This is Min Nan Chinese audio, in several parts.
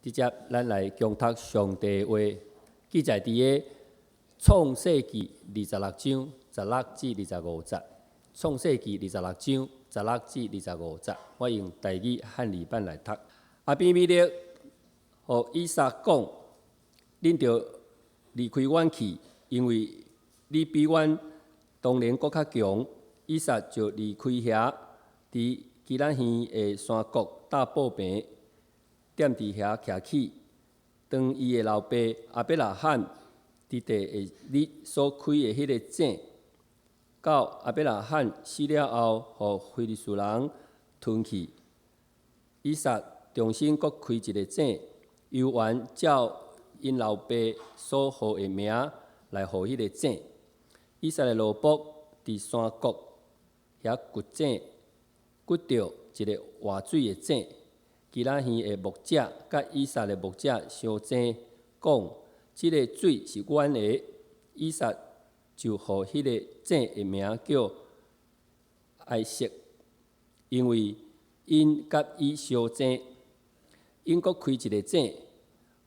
直接咱來恭讀上帝話，記載佇个創世記二十六章十六至二十五節。創世記二十六章十六至二十五節，我用台語漢語版來讀。亞比米勒予以撒講：恁著離開阮去，因為你比阮當然閣較強。以撒就離開遐，佇基拉耳的山谷搭布棚，踮佇遐徛起。當伊的老爸亞伯拉罕佇地的日所開的彼个井，到亞伯拉罕死了後，予非利士人吞去。以撒重新閣開一个井，猶原照𪜶老爸所號的名來號彼个井。以撒的奴僕佇山谷遐掘井，掘著一个活水的井。基拉耳的牧者佮以撒的牧者相爭，講：這个水是阮的。以撒就予彼个井的名叫埃色，因為𪜶佮伊相爭。𪜶閣開一个井，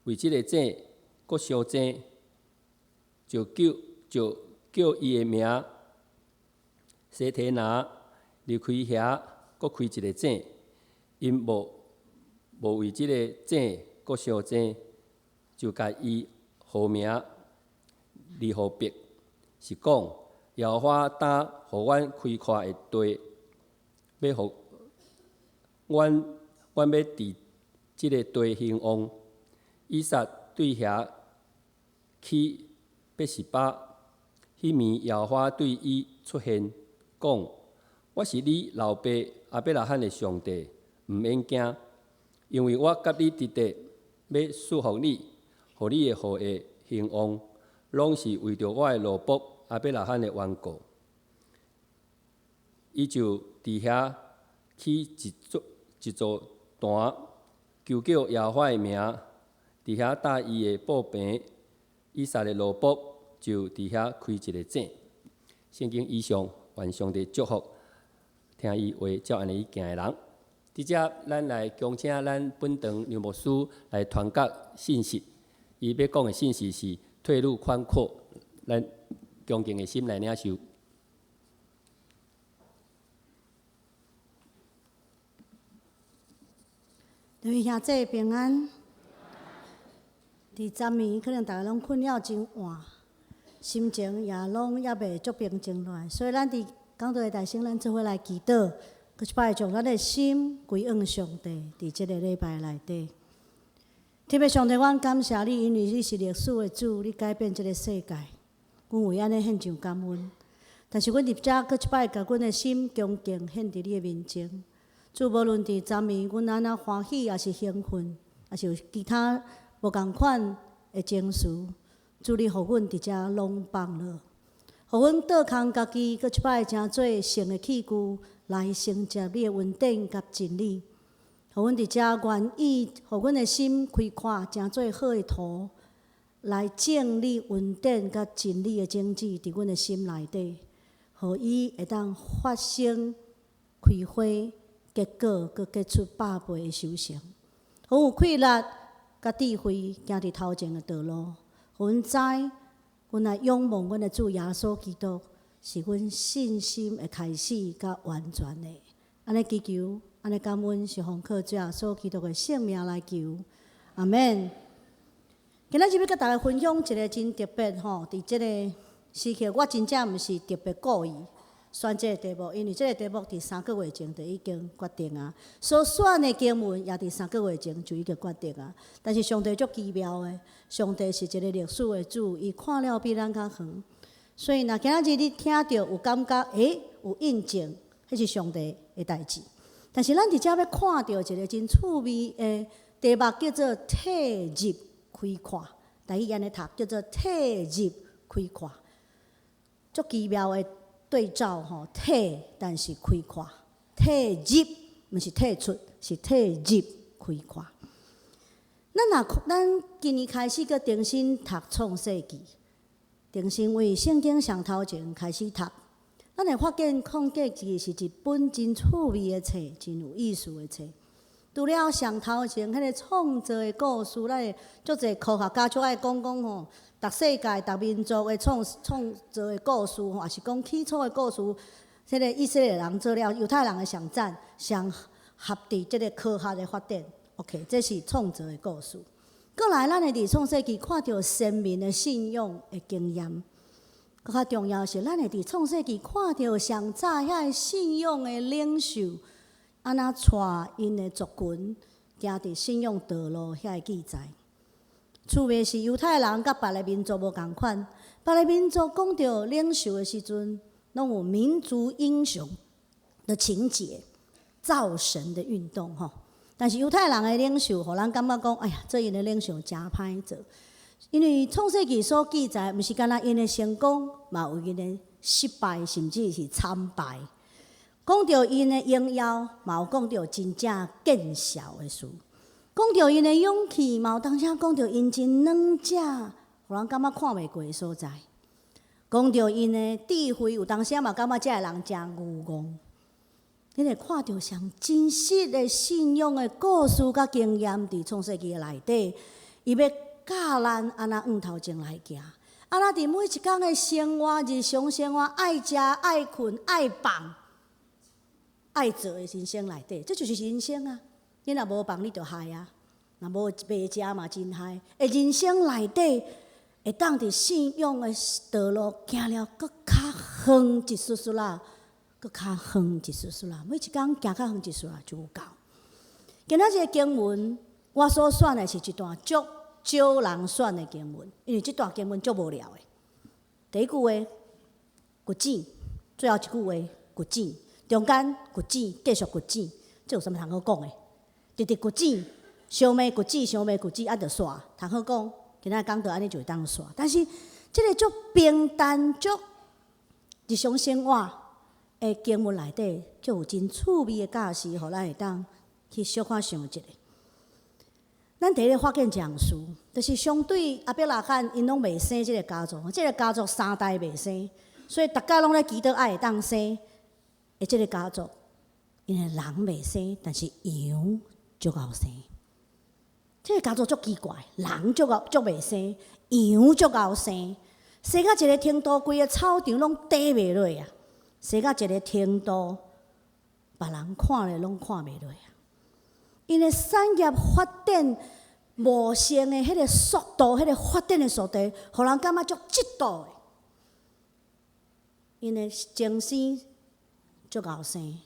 為這个井閣相爭，就叫伊的名西提拿。離開遐，閣開一个井，𪜶無為這个井閣相爭，就共伊號名利和伯，是講耶和華擔予阮開闊的地，欲予阮，阮欲佇這个地興旺。以撒對遐起別是巴，彼暝耶和華對伊出現，講：我是你老爸亞伯拉罕的上帝，毋免驚，因為我佮你佇咧，欲賜福你，予你的後裔興旺，攏是為著我的奴僕亞伯拉罕的緣故。伊就佇遐起一座壇，求叫耶和華的名，佇遐搭伊的布棚。以撒的奴僕就佇遐開一个井。聖經以上，願上帝祝福聽伊話照按呢去行的人。直接咱來恭請咱本堂梁牧師來傳講信息。伊欲講的信息是退路寬闊，咱恭敬的心來領受。各位兄弟平安。佇昨暝可能逐家攏睏了真晚，心情也攏猶未足平靜落來，所以咱佇講道的大聲，咱做伙來祈禱，閣一擺將咱的心歸向上帝。佇這个禮拜內底，天父上帝，阮感謝你，因為你是歷史的主，你改變這个世界，阮為按呢獻上感恩。但是阮佇遮閣一擺，共阮的心恭敬獻佇你的面前。主，無論佇昨暝，阮按怎歡喜，抑是興奮，抑是有其他無仝款的情緒，主你予阮佇遮攏放落，予阮倒空家己，閣一擺成做聖的器具來承接你的恩典佮真理。予阮佇遮願意，予阮的心開闊，成做好的土，來種你恩典佮真理的種子佇阮的心內底，予伊會當發生開花、結果，閣結出百倍的收成。予阮有氣力佮智慧，行佇頭前的道路。予阮知，阮來仰望阮的主耶穌基督，是阮信心的開始佮完全的。按呢祈求，按呢感恩，是奉靠主耶穌基督的聖名來求。阿們。今仔日欲佮大家分享一个真特別吼，佇這个時刻，我真正毋是特別故意選這个題目，因為這个題目佇3個月前就已經決定啊，所選的經文也佇三個月前就已經決定啊。但是上帝足奇妙的，上帝是一个歷史的主，伊看了比咱較遠。所以若今仔日你聽著有感覺，欸，有印證，彼是上帝的代誌。但是咱佇遮欲看著一个真趣味的題目，叫做退入開闊。台語按呢讀，叫做退入開闊，足奇妙的對照吼，退但是開闊，退入毋是退出，是退入開闊。咱若咱今年開始閣重新讀創世記，重新為聖經上頭前開始讀，咱會發現創世記是一本真趣味的冊，真有意思的冊。除了上頭前彼个創造的故事，咱會足濟科學家足愛講講吼，逐世界、逐民族的創造的故事吼，抑是講起初的故事，這个以色列人做了，猶太人的上讚，上合佇這个科學的發展。OK，這是創造的故事。閣來，咱會佇創世記看著先民的信仰的經驗。閣較重要是，咱會佇創世記看著上早遐个信仰的領袖，按怎帶𪜶的族群行佇信仰道路遐个記載。趣味是猶太人佮別个民族無仝款，別个民族講著領袖的時陣，攏有民族英雄的情節、造神的運動吼。但是猶太人的領袖，予人感覺講，哎呀，這𪜶的領袖誠歹做，因為創世記所記載，毋是干焦𪜶的成功，嘛有𪜶的失敗，甚至是慘敗。講著𪜶的榮耀，嘛有講著真正見笑的事；講著𪜶的勇氣，嘛有當時講著𪜶真軟弱，予人感覺看袂過的所在。講著𪜶的智慧，有當時嘛感覺這个人誠愚戇。你會看著上真實的信仰的故事佮經驗，佇創世記的內底，伊欲教咱按怎向頭前來行，按怎佇每一工的生活、日常生活，愛食、愛睏、愛放、愛做的人生內底，這就是人生啊！你若無放，你就害啊；若無袂食嘛，真害。佇人生內底，會當佇信仰的道路行了閣較遠一絲絲啦。閣較遠一絲絲啦，每一工行較遠一絲啦就有夠。今仔這个經文，我所選的是一段足少人選的經文，因為這段經文足無聊的。第一句話，掘井；最後一句話，掘井；中間掘井，繼續掘井，這有啥物通好講的？直直掘井，相罵掘井，相罵掘井，啊，就煞。通好講，今仔講到按呢就會當煞。但是這个足平淡、足日常生活的經文內底，就有真趣味的教示，予咱會當去小可想一下。咱第一个發現一項事，就是相對亞伯拉罕𪜶攏袂生這个家族，這个家族三代袂生，所以逐家攏咧祈禱愛會當生的這个家族，𪜶的人袂生，但是羊足𠢕生。這个家族足奇怪，人足𠢕足袂生，羊足𠢕生，生到一个程度，規个草場攏綴袂落啊！生到一个程度，別人看咧攏看袂落啊！𪜶的產業發展茂盛的彼个速度，彼个發展的速度，予人感覺足嫉妒的。𪜶的前生足𠢕生，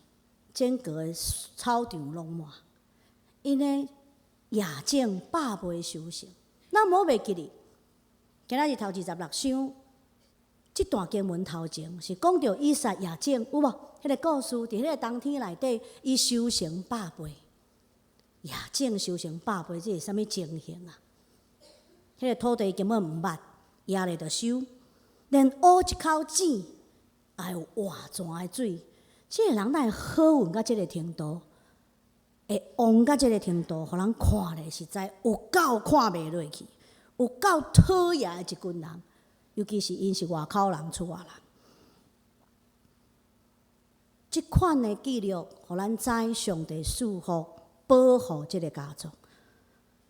整個的草場攏滿。𪜶的野種百倍收成，咱無袂記得，今仔日頭26章。這段經文頭前是講著以撒野種有無？彼个故事佇彼个冬天內底，伊收成百倍，野種收成百倍，這是啥物情形啊？彼个土地根本毋捌，野咧就收，連挖一口井也有活泉的水。這个人哪會好運到這个程度？會旺到這个程度，予人看咧實在有夠看袂落去，有夠討厭的一群人。尤其是𪜶是外口人、厝外人，這款的記錄，予咱知上帝賜福保護這个家族，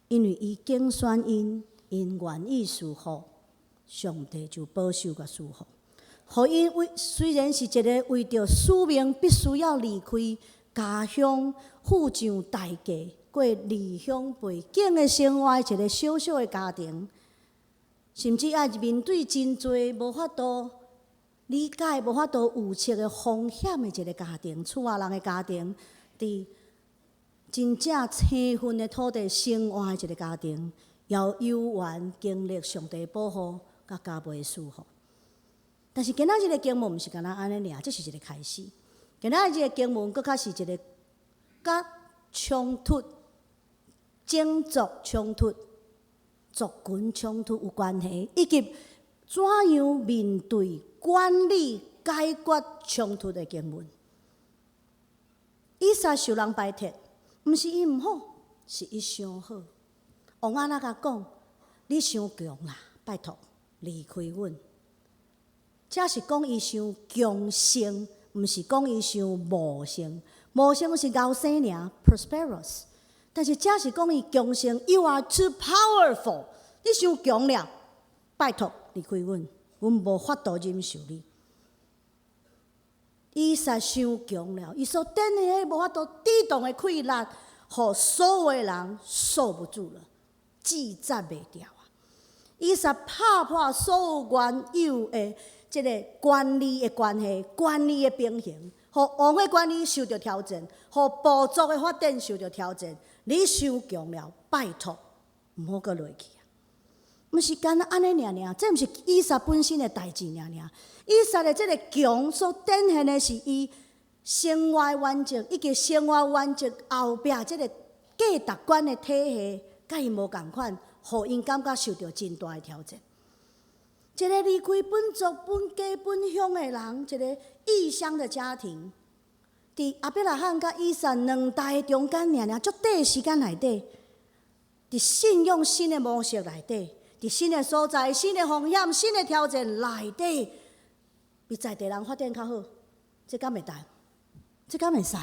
因為伊揀選𪜶，𪜶願意順服，上帝就保守佮賜福。予𪜶為雖然是一个為著使命必須要離開家鄉，付上代價，過離鄉背井的生活，一个小小的家庭。甚至愛面對真濟無法度理解、無法度預測的風險的一个家庭，厝外人的家庭，佇真正生分的土地生活的一个家庭，也有緣經歷上帝保護佮加倍的祝福。但是今仔日的經文毋是干焦按呢爾，這是一个開始。今仔日的經文閣較是一个佮衝突、種族衝突、族群衝突有關係，以及怎樣面對、管理、解決衝突的經文。以撒受人排斥，毋是伊毋好，是伊傷好。王按怎共講？你傷強啦，拜託離開阮。這是講伊傷強盛，毋是講伊傷茂盛。茂盛是𠢕生爾，prosperous。但是這是講伊強盛，You are too powerful，你傷強了，拜託離開阮，阮無法度忍受你。以撒傷強了，伊所展現的無法度抵擋的氣力，予所有的人受不住了，拒絕袂掉啊！以撒拍破所有原有的這个權力的關係、權力的平衡，予王的權力受著挑戰，予部族的發展受著挑戰。你傷強了，拜託，毋好閣落去啊！毋是干焦按呢爾爾，這毋是以撒本身的代誌爾爾。以撒的這个強所展現的是伊生活的原則，以及生活原則後壁這个價值觀的體系，佮伊無仝款，予𪜶感覺受著真大的挑戰。一个離開本族、本家、本鄉的人，一个異鄉的家庭，佇亞伯拉罕佮以撒兩代中間爾爾，足短時間內底，佇信仰新的模式內底，佇新的所在、新的風險、新的挑戰內底，比在地人發展較好，這敢會當？這敢會使？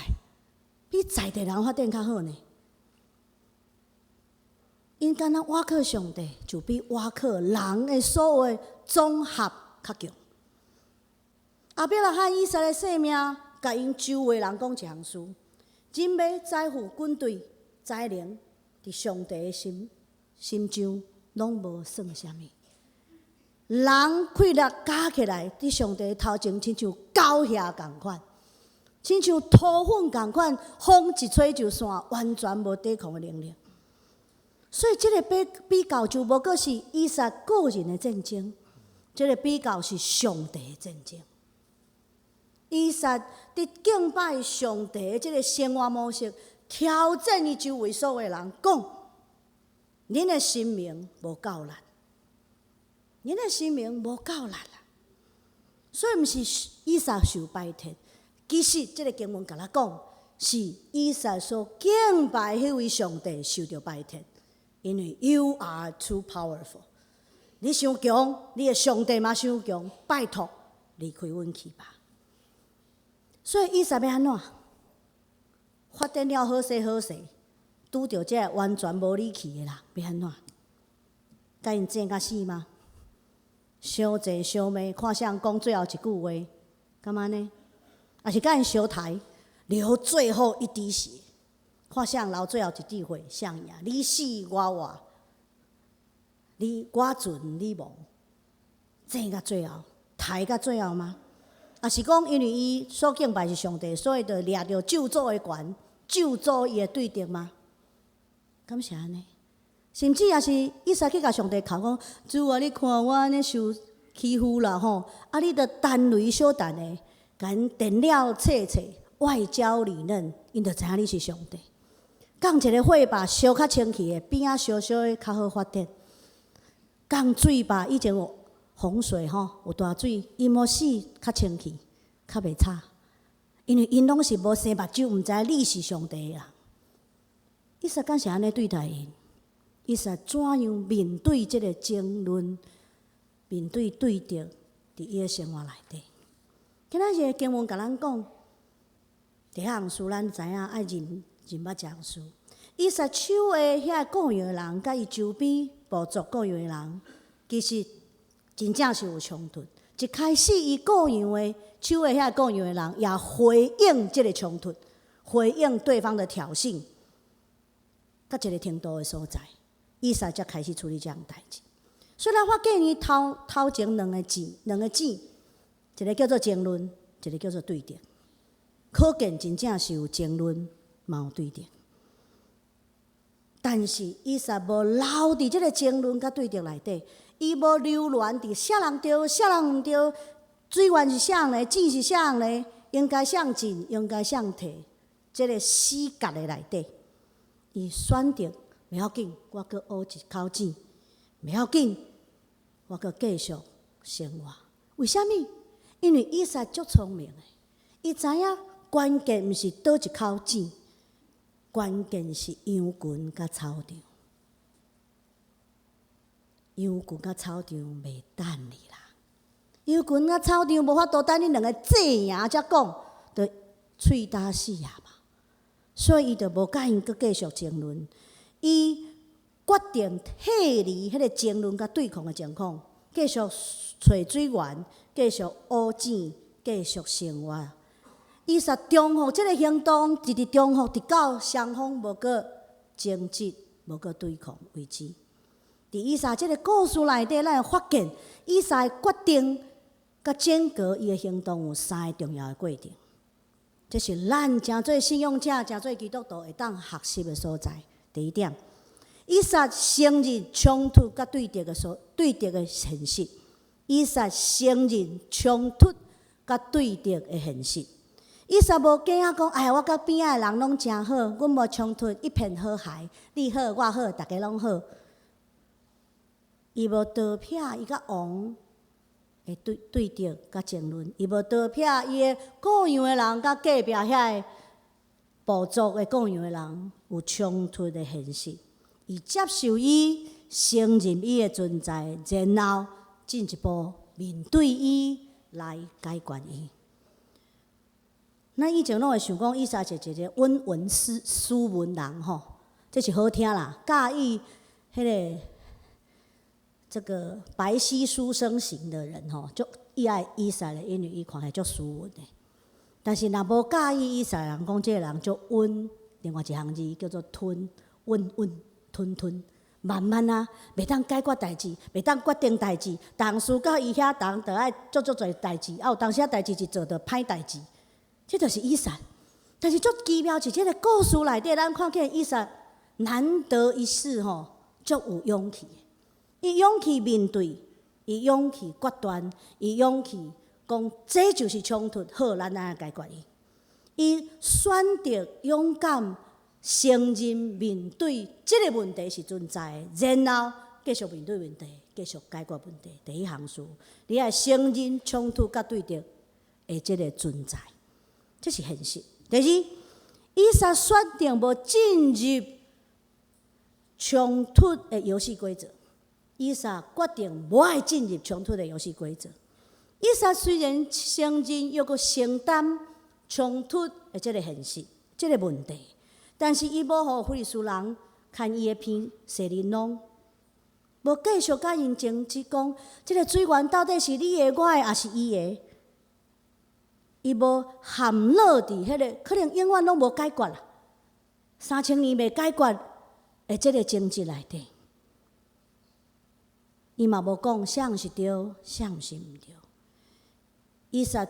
比在地人發展較好呢？𪜶敢若倚靠上帝，就比倚靠人的所有的綜合較強。亞伯拉罕以撒的性命，共𪜶周圍人講一項事：人馬、財富、軍隊、才能，佇上帝的心心中攏無算啥物。人氣力加起來，佇上帝頭前親像狗額仝款，親像塗粉仝款，風一吹就散，完全無抵抗的能力。所以，這个比比較就無閣是以撒個人的戰爭，這个比較是上帝的戰爭。以撒佇敬拜上帝的這个生活模式，挑戰伊周圍所有的人，講：恁的神明無夠力，恁的神明無夠力啦。所以，毋是以撒受拜託，其實這个經文共咱講，是以撒所敬拜彼位上帝受著拜託。因為 you are too powerful，你傷強，你的上帝嘛傷強，拜託離開阮去吧。所以以撒欲按怎？發展了好勢好勢，拄著這个完全無理去的人，欲按怎？共𪜶爭甲死嗎？相爭相罵，看誰講最後一句話，敢按呢？抑是共𪜶相刣，流最後一滴血？看誰流最後一滴血，誰贏？你死我活，你我存你亡，爭到最後，刣到最後嗎？抑是講，因為伊所敬拜是上帝，所以就掠著咒詛的權，咒詛伊的對敵嗎？敢是按呢？甚至也是以撒去共上帝哭講：主啊，你看我按呢受欺負啦吼！啊，你著等雷小等下，共𪜶電了切切，外焦裡嫩，𪜶就知影你是上帝。仝一个火把燒較清氣的，邊仔燒燒的較好發展。仝水壩以前有洪水吼，有大水，伊無死較清氣，較袂吵。因為𪜶攏是無生目睭，毋知你是上帝的人。以撒敢是按呢對待𪜶？以撒怎樣面對這个爭論？面對對敵，佇伊的生活內底。今仔日的經文共咱講，第一項事咱知影愛認認捌這項事。以撒手下遐個僱傭的人，佮伊周邊部族僱傭的人，其實真正是有衝突。一開始，伊僱傭的手下遐個僱傭的人，也回應這个衝突，回應對方的挑釁，到一个程度的所在，以撒才開始處理這項代誌。所以咱發現伊頭頭前兩个字，兩個字，一个叫做爭論，一个叫做對敵。可見真正是有爭論，嘛有對敵。但是以撒無留佇這个爭論佮對敵內底，伊無流連佇啥人對，啥人毋對，水源是啥人的，井是啥人的，應該誰進，應該誰退，這个死角的內底，伊選擇袂要緊，我閣挖一口井，袂要緊，我閣繼續生活。為啥物？因為以撒足聰明的，伊知影關鍵毋是佗一口井。關鍵是羊群佮草場，羊群佮草場袂等你啦。羊群佮草場無法度等恁兩个爭贏才講，就喙焦死啊嘛。所以伊就無佮𪜶閣繼續爭論。伊決定退離彼個爭論佮對抗的情況，繼續揣水源，繼續挖井，繼續生活。以撒重複這个行動，一直重複，直到雙方無閣爭執、無閣對抗為止。佇以撒這个故事內底，咱會發現以撒的決定佮整個伊的行動有三个重要的過程。這是咱誠做信仰者、誠做基督徒會當學習的所在。第一點，以撒承認衝突佮對敵的所對敵的現實。以撒承認衝突佮對敵的現實。以撒無驚仔講，哎呀，我佮邊仔的人攏誠好，阮無衝突，一片和諧，你好，我好，逐家攏好。伊無逃避伊佮王的對對敵佮爭論，伊無逃避伊的故鄉的人佮隔壁遐个部族的故鄉的人有衝突的現實。伊接受伊，承認伊的存在，然後進一步面對伊來解決伊。咱以前攏會想講，以撒是一个溫文斯斯文人吼，這是好聽啦。佮意彼个這個白皙書生型的人吼，足伊愛以撒的，因為伊看起來足斯文的。但是若無佮意以撒人講，這个人足溫，另外一項字叫做吞，溫溫吞吞，慢慢啊，袂當解決代誌，袂當決定代誌，逐項事到伊遐，逐項都愛做足濟代誌，啊有當時仔代誌一做就歹代誌。這就是以撒，但是足奇妙是這个故事內底，咱看見以撒難得一試吼，足有勇氣。伊勇氣面對，伊勇氣決斷，伊勇氣講這就是衝突，好，咱來解決伊。伊選擇勇敢承認面對這个問題是存在的，然後繼續面對問題，繼續解決問題。第一項事，你愛承認衝突佮對敵的這个存在。這是現實。第二，以撒選定無進入衝突的遊戲規則。以撒決定無愛進入衝突的遊戲規則。以撒雖然承認猶閣承擔衝突的這个現實、這个問題，但是伊無予非利士人牽伊的鼻踅玲瓏，無繼續佮𪜶爭執講，這个水源到底是你的、我的，抑是伊的？伊無陷落佇彼个，可能永遠攏無解決啦，3000年袂解決的這个爭執內底，伊嘛無講啥是對，啥是毋對。以撒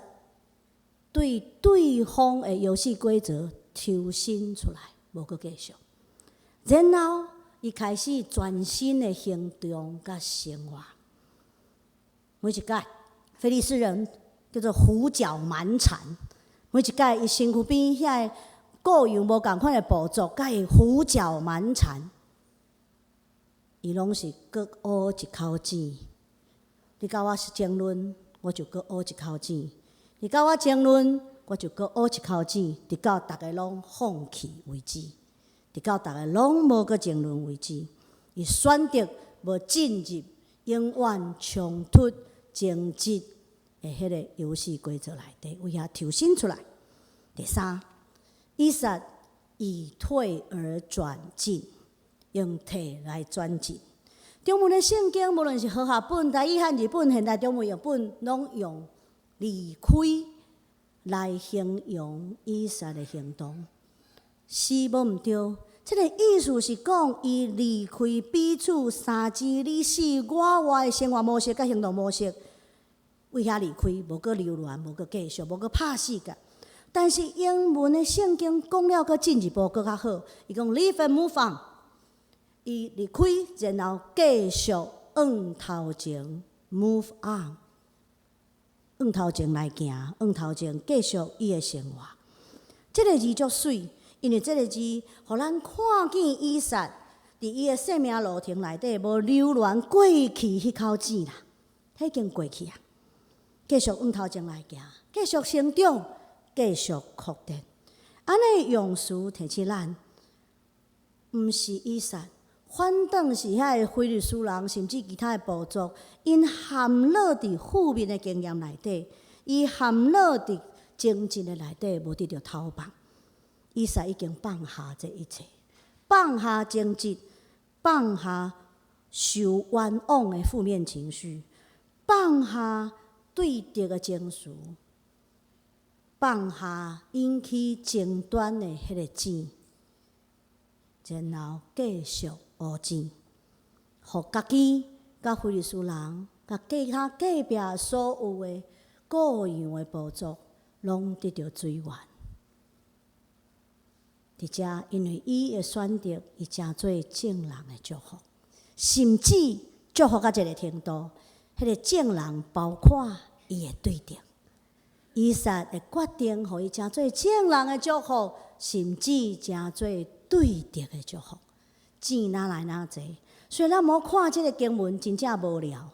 對對方的遊戲規則抽身出來，無閣繼續。然後伊開始全新的行動佮生活。每一擺，非利士人叫做胡攪蠻纏，每一擺伊身軀邊遐个各樣無仝款的部族，佮伊胡攪蠻纏，伊攏是閣挖一口井。你佮我爭論，我就閣挖一口井；你佮我爭論，我就閣挖一口井，直到逐家攏放棄為止，直到逐家攏無閣爭論為止。伊選擇無進入永遠衝突爭執的彼个遊戲規則內底，為遐抽身出來。第三，以撒以退而轉進，用退來轉進。中文的聖經，無論是和合本、台語漢字本、現代中文譯本，攏用離開來形容以撒的行動，是無毋對。這个意思是講，伊離開彼此三支你死我活的生活模式佮行動模式，為遐離開，無閣留戀，無閣繼續，無閣拍死個。但是英文的聖經講了閣進一步閣較好，伊講 leave and move on，伊離開，然後繼續向頭前 move on，向頭前來行，向頭前繼續伊的生活。這个字足媠，因為這个字，予咱看見以撒佇伊的生命路程內底，無留戀過去彼口井啦，彼已經過去啊。繼續向頭前來行，繼續成長，繼續擴展。按呢用詞提醒咱，毋是以撒，反轉是遐个非利士人，甚至其他的部族，𪜶陷落佇負面的經驗內底，伊陷落佇爭執的內底，無得著透放。以撒已經放下這一切，放下爭執，放下受冤枉的負面情緒，放下對敵的情緒，放下引起爭端的彼个井，然後繼續挖井，予家己、佮非利士人、佮其他隔壁所有的羔羊的部族，攏得著水源。佇遮，因為伊的選擇，伊成做眾人的祝福，甚至祝福到這个程度，彼个眾人包括伊的對敵。以撒的決定，予伊成做眾人的祝福，甚至成做對敵的祝福。錢哪來哪濟？所以咱毋好看這个經文真正無聊。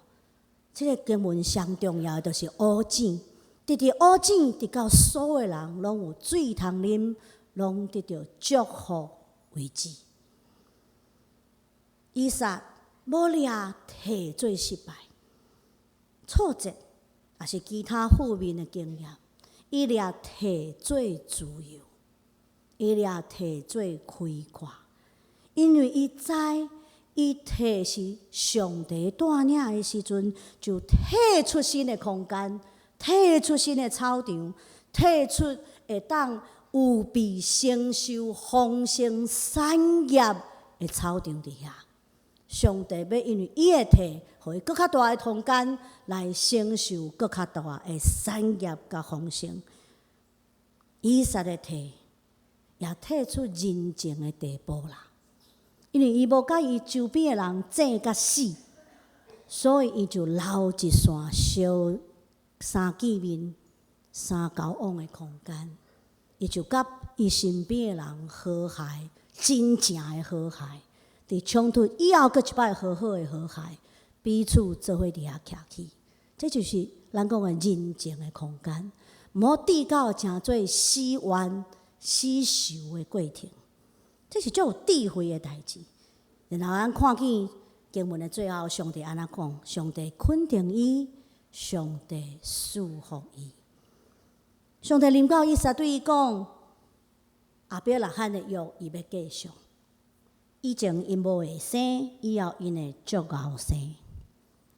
這个經文上重要的就是挖井，直直挖井，直到所有人攏有水通啉，攏得著祝福為止。以撒無掠退做失敗、挫折，抑是其他負面的經驗，伊掠退做自由，伊掠退做開闊，因為伊知伊退是上帝帶領的時陣，就退出新的空間，退出新的草場，退出會當有備承受豐盛產業的草場佇遐。上帝欲因為伊的退，予伊閣較大的空間來承受閣較大的產業佮豐盛。以撒的退也退出人情的地步啦，因為伊無佮伊周邊的人爭甲死，所以伊就留一線相相見面、相交往的空間。伊就佮伊身邊的人和諧，真正的和諧。佇衝突以後，閣一擺好好的和諧，彼此做伙佇遐徛起，這就是咱講的人情的空間。毋好跌到成做死冤死仇的過程，這是足有智慧的代誌。然後咱看見經文的最後，上帝按怎講？上帝肯定伊，上帝賜福伊。上帝臨到以撒對伊講：亞伯拉罕的約，伊欲繼續。以前𪜶無會生，以後𪜶會足𠢕生，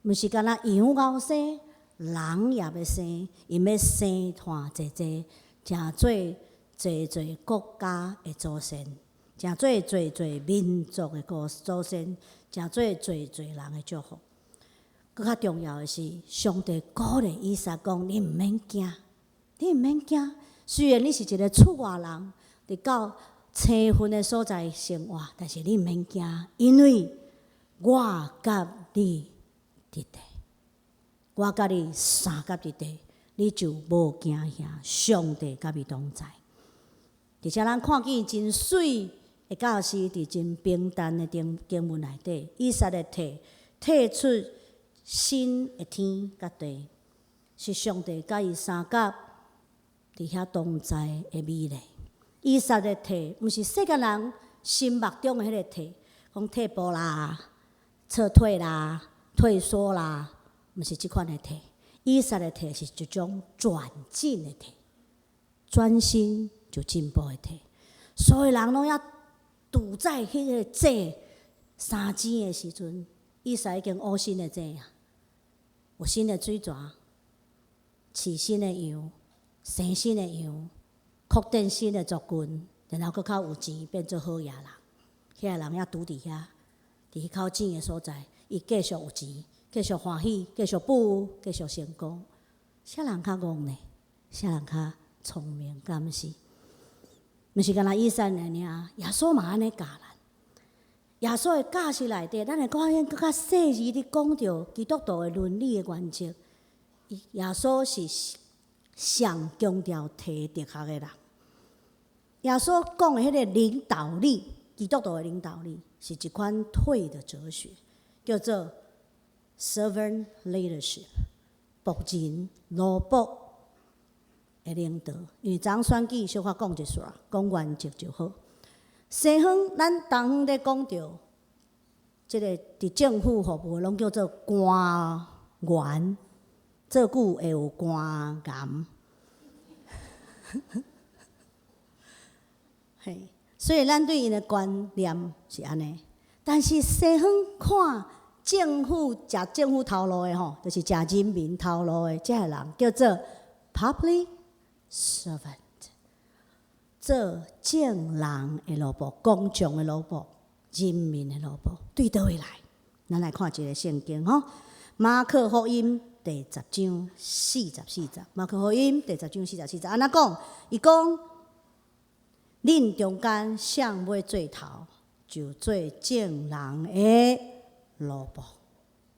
毋是干焦羊𠢕生，人也欲生，𪜶欲生湠濟濟，成做濟濟國家的祖先，成做濟濟民族的祖先，成做濟濟人的祝福。閣較重要的是，上帝鼓勵以撒講：你毋免驚，你毋免驚。雖然你是一个出外人，佇到青雲的所在生活，但是你毋免驚，因為我佮你佇咧，我佮你相佮佇咧，你就無驚嚇。上帝佮伊同在。而且咱看見真媠的教示，佇真平淡的經經文內底，以撒的退退出新的天佮地，是上帝佮伊相佮佇遐同在的美麗。以撒的退，毋是世間人心目中的彼个退，講退步啦、撤退啦、退縮啦，毋是這款的退。以撒的退是一種轉進的退，轉身就進步的退。所有人攏猶拄在彼个井三井的時陣，以撒已經挖新的井啊，有新的水泉，飼新的羊，生新的羊。擴展新的族群，然後閣較有錢，變做好野人。遐个人猶拄佇遐，佇彼口井的所在，伊繼續有錢，繼續歡喜，繼續富，繼續成功。啥人較戇呢？啥人較聰明？敢毋是？毋是干焦以撒爾爾，耶穌嘛按呢教咱。耶穌的教示內底，咱會發現閣較細緻佇講著基督徒的倫理的原則。耶穌是上強調提德學的人。耶穌講的彼个領導力，基督徒的領導力，是一款退的哲學，叫做 servant leadership，僕人奴僕的領導。因為昨昏選舉小可講一煞，講原則就好。西方咱東方咧講著，這个佇政府服務攏叫做官員，做久會有官癌。嘿，所以咱對𪜶的觀念是按呢。但是西方看政府食政府頭路的吼，就是食人民頭路的這个人，叫做 public servant，做眾人的奴僕，公眾的奴僕，人民的奴僕，對佗位來？咱來看一个聖經吼，馬可福音第十章四十四節，馬可福音第十章四十四節，按怎講？伊講，恁中間誰欲做頭，就做眾人的奴僕。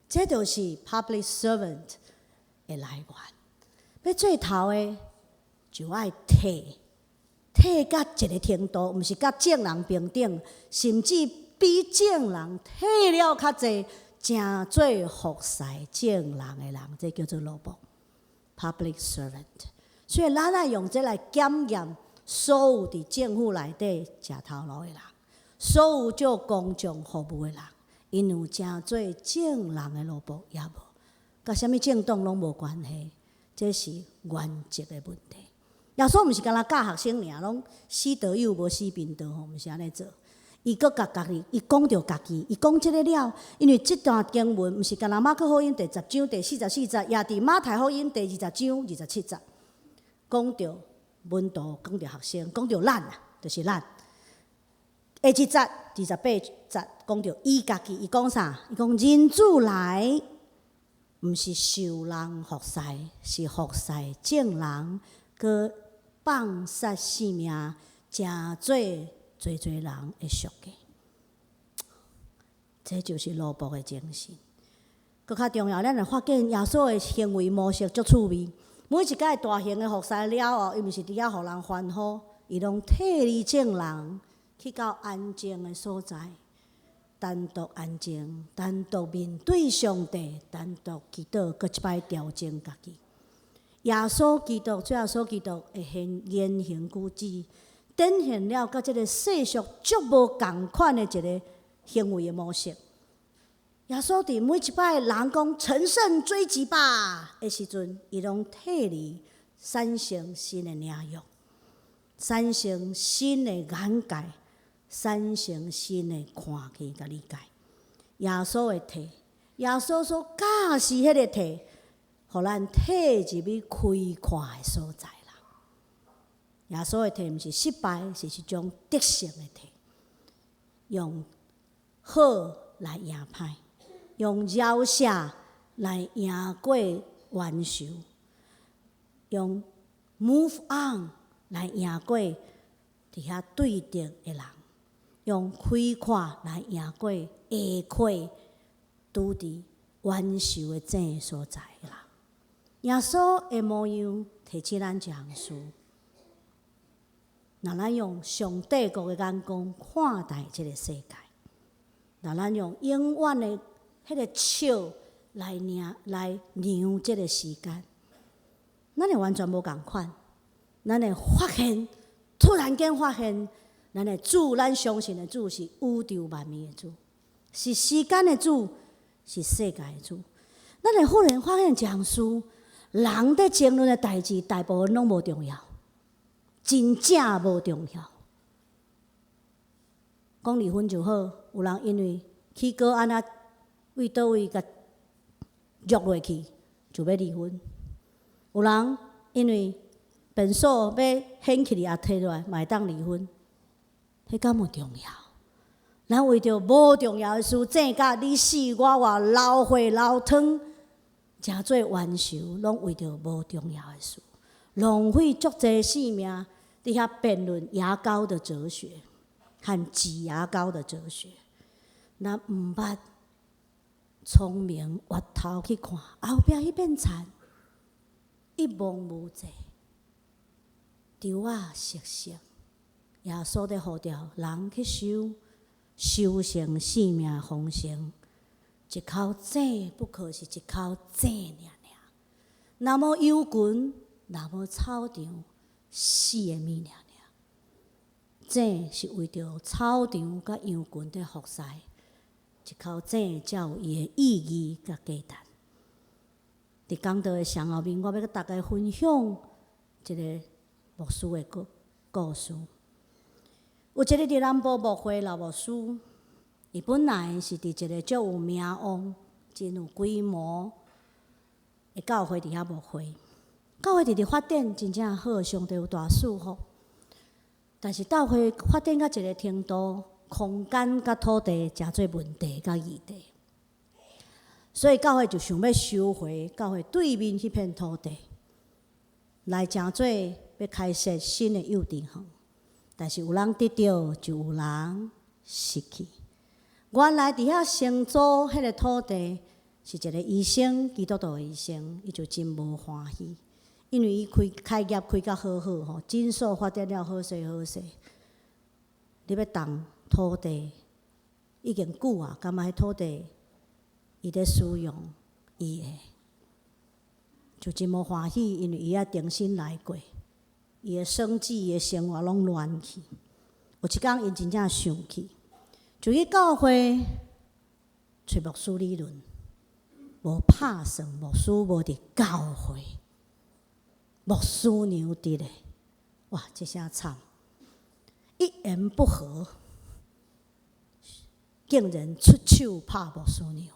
這就是 public servant 的來源。欲做頭的，就愛退，退到一个程度，毋是佮眾人平等，甚至比眾人退了較濟，成做服侍眾人的人，這叫做奴僕（public servant）。所以咱愛用這來檢驗所有佇政府內底食頭路的人，所有做公眾服務的人，𪜶有成做眾人的奴僕抑無？佮啥物政黨攏無關係，這是原則的問題。耶穌毋是干焦教學生爾，攏死道友無死貧道吼，毋是按呢做。伊閣共家己，伊講著家己，伊講這个了，因為這段經文毋是干焦馬可福音第十章第四十四節，也佇馬太福音第二十章二十七節，講著門徒，講著學生，講著咱啊，就是咱。下一節二十八節講著伊家己，伊講啥？伊講人子來，毋是受人服侍，是服侍眾人，閣放捨性命，成做濟濟人的贖價。這就是奴僕的精神。閣較重要，咱會發現耶穌的行為模式足趣味。每一擺大型的服侍了後，伊毋是佇遐予人歡呼，伊攏退離眾人，去到安靜的所在，單獨安靜，單獨面對上帝，單獨祈禱，閣一擺調整家己。耶穌基督，主耶穌基督的言行舉止，展現了佮這个世俗足無仝款的一个行為的模式。耶穌佇每一擺人講乘勝追擊吧的時陣，伊攏退離，產生新的領域，產生新的眼界，產生新的看見佮理解。耶穌的退，耶穌所教示彼个退，予咱退入去開闊的所在啦。耶穌的退毋是失敗，是一種得勝的退，用好來贏歹，用饒赦來贏過冤仇，用 move on 來贏過佇遐對敵的人，用開闊來贏過下虧拄佇冤仇的井所在啦。耶穌的模樣提醒咱一項事：若咱用上帝國的眼光看待這个世界，若咱用永遠的彼个尺來量來量這个時間，咱會完全無仝款。咱會發現，突然間發現，咱的主，咱相信的主是宇宙萬物的主，是時間的主，是世界的主。咱會忽然發現一項事：人佇爭論的代誌，大部分攏無重要，真正無重要。講離婚就好，有人因為起果按怎為佗位共虐落去，就欲離婚；有人因為便所欲掀起來也提落來，嘛會當離婚。彼敢有重要？咱為著無重要的事，爭甲你死我活，流血流湯，成做冤仇，攏為著無重要的事，浪費足濟性命，佇遐辯論牙膏的哲學和擠牙膏的哲學。咱毋捌聰明越頭去看後壁彼片田，一望無際，稻仔熟成，耶穌佇呼召人去收收成生命豐盛。一口井不過是一口井爾爾，若無羊群，若無草場，死的物爾爾。井是為著草場佮羊群佇服侍，一口井才有伊的意義佮價值。佇講道的上後面，我欲佮大家分享一个牧師的故事。有一個佇南部牧會老牧師，伊本來是佇一個足有名望、真有規模的教會佇遐牧會，教會直直發展真正好，上帝有大賜福。但是教會發展到一個程度，空間佮土地誠濟問題佮議題，所以教會就想欲收回教會對面彼片土地，來成做欲開設新的幼稚園。但是有人得著，就有人失去。原來佇遐承租彼个土地是一個醫生，基督徒的醫生，伊就真無歡喜，因為伊開開業開甲好好吼，診所發展了好勢好勢。你欲動土地已經久啊，感覺彼土地伊咧使用伊的，就真無歡喜，因為伊愛重新來過。伊的生計、伊的生活攏亂去。有一工，𪜶真正生氣，就去教會揣牧師理論，無拍算，牧師無佇教會，牧師娘佇咧，哇！這聲慘，一言不合，竟然出手拍牧師娘，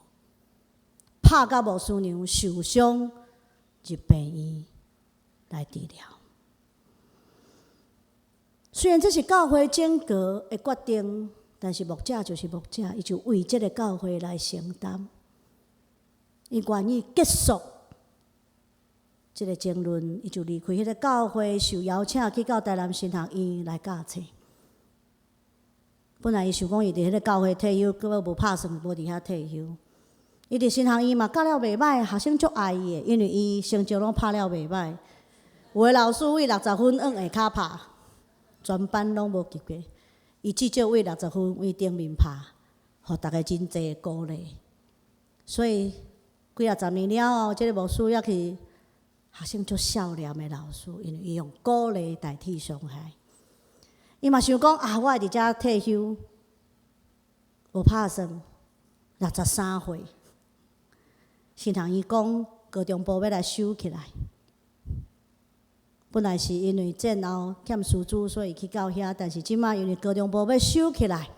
拍甲牧師娘受傷入病院來治療。雖然這是教會整個的決定，但是牧者就是牧者，伊就為這个教會來承擔。伊願意結束這个爭論，伊就離開彼个教會，受邀請去到台南神學院來教冊。本來伊想講，伊佇彼个教會退休，閣無拍算無佇遐退休。伊佇神學院嘛教了袂䆀，學生足愛伊的，因為伊成績攏拍了袂䆀。有的老師為60分往下跤拍。全班攏無及格，伊至少為60分為頂面拍，予逐家真濟鼓勵。所以幾仔十年了後，這个牧師猶是學生足少年的老師，因為伊用鼓勵代替傷害。伊嘛想講啊，我會佇遮退休，無拍算，63歲。神學院講高中部欲來收起來。本來是因為戰後欠師資，所以去到遐。但是這馬因為高中部欲收起來，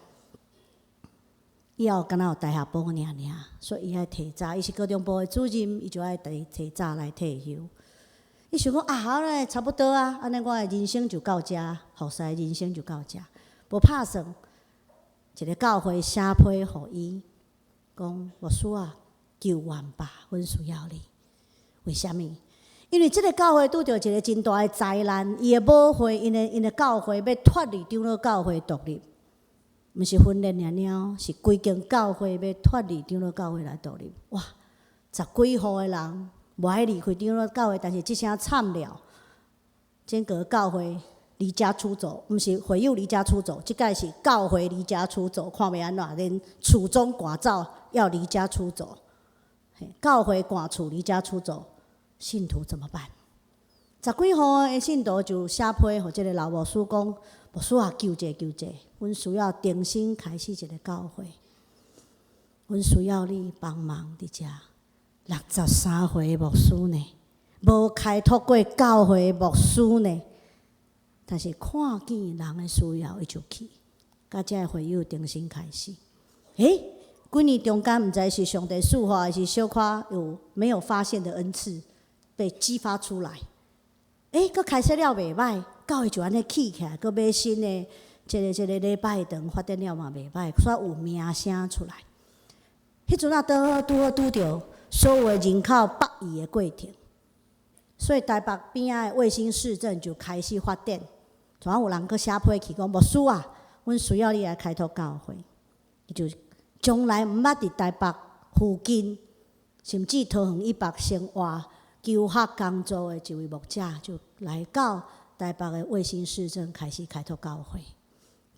以後敢若有大學部爾爾，所以伊愛提早。伊是高中部的主任，伊就愛提提早來退休。伊想講啊，好咧，差不多啊，按呢我的人生就到遮，服侍人生就到遮，無拍算。一个教會寫批予伊，講牧師啊，求援吧，阮需要你。為啥物？因為這个教會拄著一个真大的災難，伊的母會，𪜶的教會欲脫離長老教會獨立，毋是分裂爾爾，是規間教會欲脫離長老教會來獨立。哇！十幾戶的人無愛離開長老教會，但是這聲慘了，整個教會離家出走，毋是會友離家出走，這擺是教會離家出走，看欲按怎，連厝總趕走，要離家出走，教會趕厝離家出走。信徒怎麼辦？十幾戶的信徒就寫批予這个老牧師講：牧師啊，求者求者，阮需要重新開始一个教會，阮需要你幫忙佇遮。63歲的牧師呢，無開拓過教會牧師呢，但是看見人的需要，伊就去，佮遮的會友重新開始。欸，幾年中間，毋知是上帝賜福，還是小可有沒有發現的恩賜被激發出來，欸，閣開始了袂䆀，教會就按呢起起來，閣買新的，這个禮拜堂發展了嘛袂䆀，煞有名聲出來。彼陣啊，拄好拄好拄著所有的人口北移的過程，所以台北邊仔的衛星市鎮就開始發展。總有人閣寫批去講，牧師啊，阮需要你來開拓教會。伊就從來毋捌佇台北附近，甚至桃園以北生活、求學工作的一位牧者，就來到台北的衛星市鎮開始開拓教會。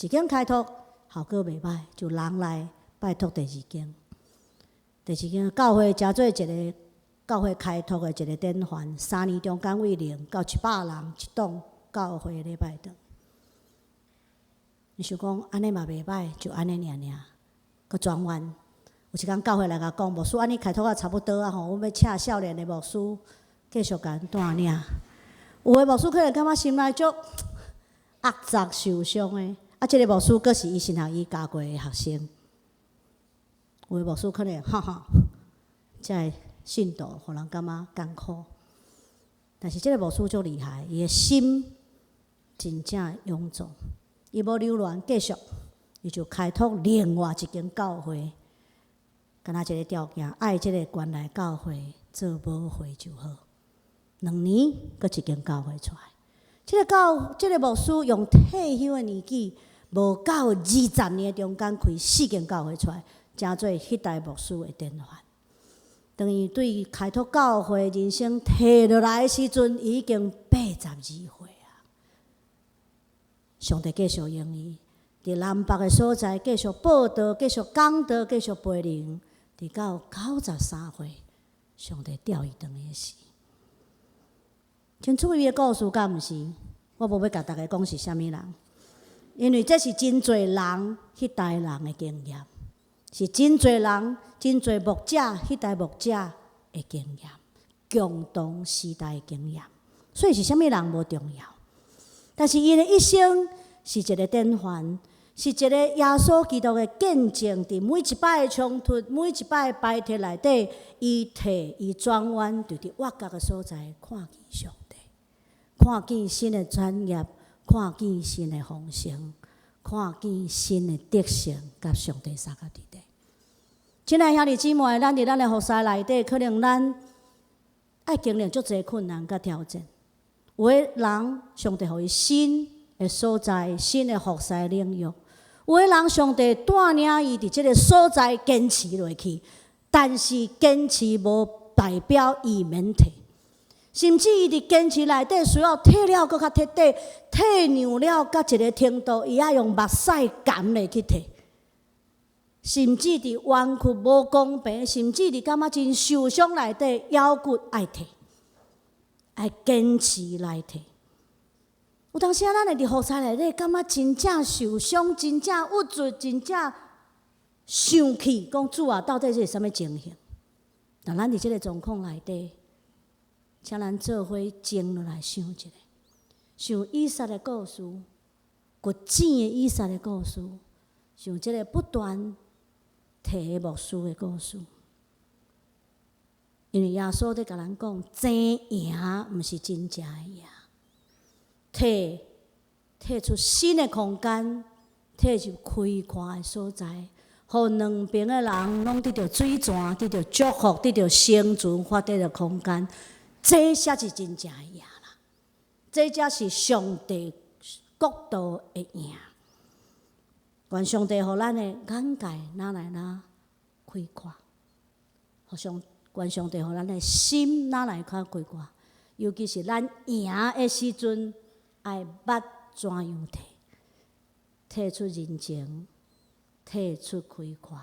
一間開拓效果袂䆀，就人來拜託第二間。第二間教會成做一个教會開拓的一个典範，3年中間為0到100人一棟教會禮拜堂。你想講按呢嘛袂䆀，就按呢爾爾，閣轉彎。有一工教會來共講，牧師按呢開拓啊差不多啊吼，阮欲請少年的牧師繼續共阮帶領。有的牧師可能感覺心內足壓雜受傷的，啊，這个牧師閣是伊神學院教過的學生。有的牧師可能哈哈，這个信徒予人感覺艱苦，但是這个牧師足厲害，伊的心真正勇壯，伊無留戀，繼續，伊就開拓另外一間教會，敢若一个條件，愛這个關內教會做母會就好。2年，閣一間教會出來。這个教，這个牧師用退休的年紀，無夠20年的中間開四間教會出來，成做彼代牧師的典範。當伊對開拓教會人生提落來的時陣，已經82歲啊！上帝繼續用伊，佇南北的所在繼續報道、繼續講道、繼續培靈，直到93歲，上帝調伊轉去的時。真趣味的故事，敢毋是？我無欲共大家講是啥物人，因為這是真濟人彼代人的經驗，是真濟人、真濟牧者彼代牧者的經驗，共同時代的經驗。所以是啥物人無重要，但是伊的一生是一个典範，是一個耶穌基督的見證。佇每一擺的衝突、每一擺的排斥內底，伊退伊轉彎，就佇挖角的所在看見上帝，看見新的產業，看見新的豐盛，看見新的得勝，佮上帝相佮佇底。親愛兄弟姊妹，咱佇咱的服侍內底，可能咱愛經歷足濟困難佮挑戰。有的人，上帝予伊新的所在、新的服侍領域；有的人，上帝帶領伊佇這个所在堅持落去，但是堅持無代表伊免退，甚至伊佇堅持內底需要退了閣較徹底，退讓了到一个程度，伊愛用目屎含咧去退。甚至佇冤屈無公平，甚至佇感覺真受傷內底，猶閣愛退，愛堅持來退。有當時啊，咱會佇服侍內底，感覺真正受傷，真正鬱卒，真正生氣，講主啊，到底這是啥物情形？但咱佇這个狀況內底，請咱做伙靜落來想一下，想以撒的故事，掘井的以撒的故事，想這个不斷提牧師的故事。因為耶穌佇共咱講，爭贏毋是真正的贏，退退出新的空間，退入開闊的所在，予兩邊的人攏得著水泉，得著祝福，得著生存發展的空間，這才是真正的贏啦！這才是上帝國度的贏。願上帝予咱的眼界哪來哪開闊，願上帝予咱的心哪來較開闊，尤其是咱贏的時陣，愛捌怎樣退，退出人情，退出開闊，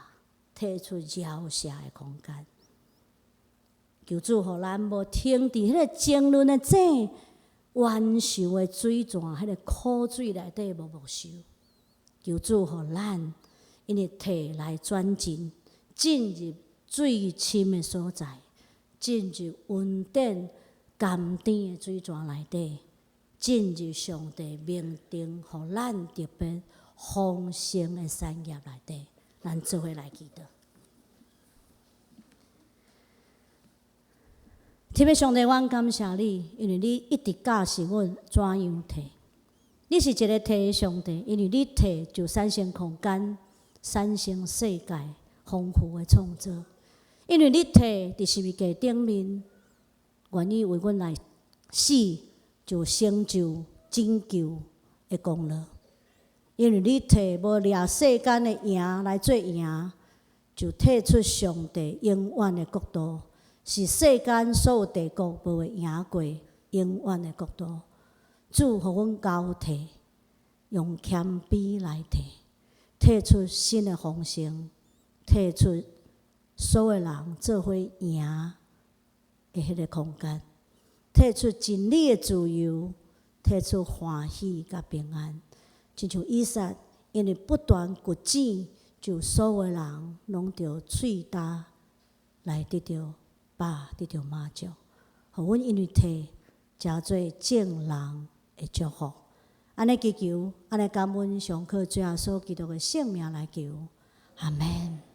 退出饒赦的空間。求主予咱無停佇彼个爭論的井、冤仇的水泉、彼个苦水內底無無受。求主予咱，因為退來轉進，進入最深的所在，進入恩典甘甜的水泉內底，進入上帝命定予咱特別豐盛的產業內底，咱做伙來祈禱。天父上帝，阮感謝你，因為你一直教示阮怎樣退。你是一个退的上帝，因為你退就產生空間，產生世界豐富的創造。因為你退佇十字架頂面，願意為阮來死，就成就拯救的功勞。因為你退無掠世間的贏來做贏，就退出上帝永遠的國度，是世間所有帝國無會贏過永遠的國度。主予阮交替，用謙卑來退，退出新的豐盛，退出所有人做伙贏的彼个空間，退出真理的自由，退出歡喜佮平安。親像以撒，因為不斷掘井，就所有人攏著喙焦來得著飽，得著滿足。予阮因為退，成做眾人的祝福。按呢祈求，按呢感恩，上靠主耶穌基督的聖名來求，阿門。